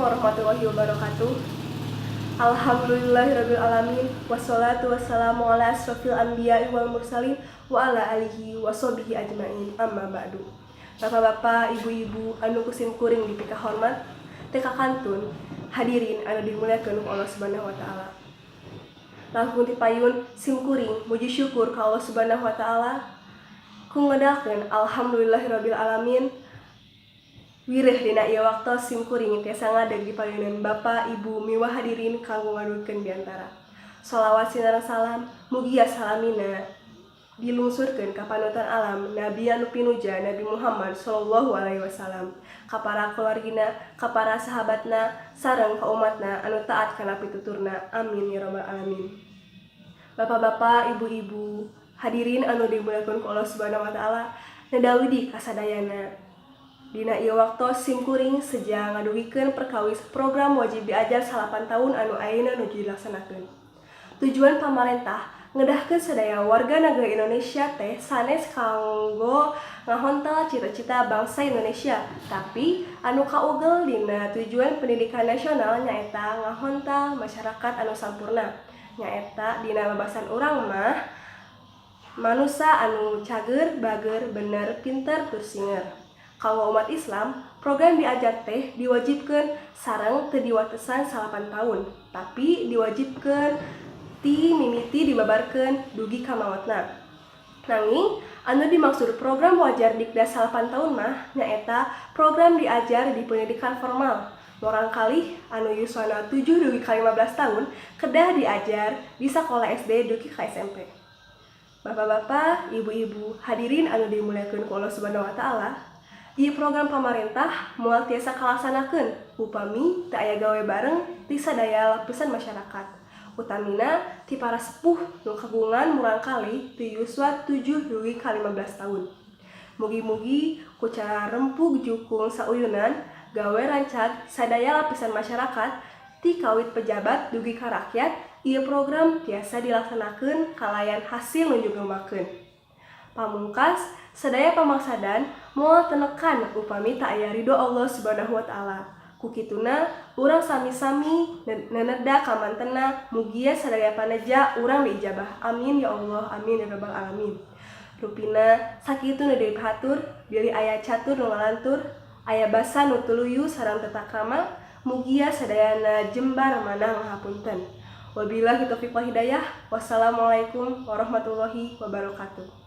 Warahmatullahi wabarakatuh. Alhamdulillahirabbil alamin, wassalatu wassalamu ala asrofil anbiya'i wal mursalin wa ala alihi washabihi ajmain, amma ba'du. Bapak-bapak, ibu-ibu anu ku sim kuring dipikahormat, teu kakantun hadirin anu dimuliakeun ku Allah Subhanahu wa Taala. Langkung ti payun, sim kuring muji syukur ka Allah Subhanahu wa Taala ku ngedalkeun alhamdulillahirabbil alamin, wireh dina ieu waktos sim kuring tiasa ngadeg di payunan bapak, ibu miwah hadirin kanggo ngadugikeun biantara. Sholawat sinareng salam mugia salamina dilungsurkeun ka panutan alam, Nabi anu pinuja, Nabi Muhammad sallallahu alaihi wasallam, ka para keluargina, ka para sahabatna, sareng ka umatna anu taat kana pituturna. Amin ya rabbal alamin. Bapak-bapak, ibu-ibu, hadirin anu dimuliakeun ku Allah Subhanahu wa Taala, neda widi kasadayana. Dina ieu waktos sim kuring seja ngadugikeun perkawis program wajib diajar 9 tahun anu ayeuna nuju dilaksanakeun. Tujuan pamarentah ngedahkeun sadaya warga negara Indonesia teh sanes kanggo ngahontal cita-cita bangsa Indonesia, tapi anu kaugel dina tujuan pendidikan nasional nyaeta ngahontal masyarakat anu sampurna, nyaeta dina babasan urang mah manusa anu cager, bager, bener, pinter, tur singer. Kanggo umat Islam, program diajar teh diwajibkeun sareng teu diwatesan 9 tahun, tapi diwajibkeun ti mimiti dibabarkeun dugi ka maotna. Nanging anu dimaksud program wajar dikdas 9 tahun mah nyaeta program diajar di pendidikan formal. Murangkalih anu yuswana 7 dugi ka 15 tahun kedah diajar di sakola SD dugi ka SMP. Bapak-bapak, ibu-ibu, hadirin anu dimuliakeun ku Allah Subhanahu wa Taala, ieu program pamarentah moal tiasa kalaksanakeun upami teu aya gawe bareng ti sadaya lapisan masyarakat, utamina ti para sepuh nu kagungan murangkalih ti yuswa 7 dugi ka 15 tahun. Mugi-mugi ku cara rempug jukung sauyunan, gawe rancag sadaya lapisan masyarakat ti kawit pejabat dugi ka rakyat, ieu program tiasa dilaksanakeun kalayan hasil nu nyugemakeun. Pamungkas, sadaya pamaksadan moal tenekan upami teu aya ridho Allah Subhanahu wa Taala. Ku kituna urang sami-sami neneda kamantena, mugia sadaya paneja urang diijabah. Amin ya Allah, amin ya rabbal alamin. Rupina sakitu nu dihatur, bilih aya catur nu ngalantur, aya basa nu tuluyu sareng tata krama, mugia sadayana jembar manah ngahapunten. Wabillahi taufiq wal hidayah. Wassalamualaikum warahmatullahi wabarakatuh.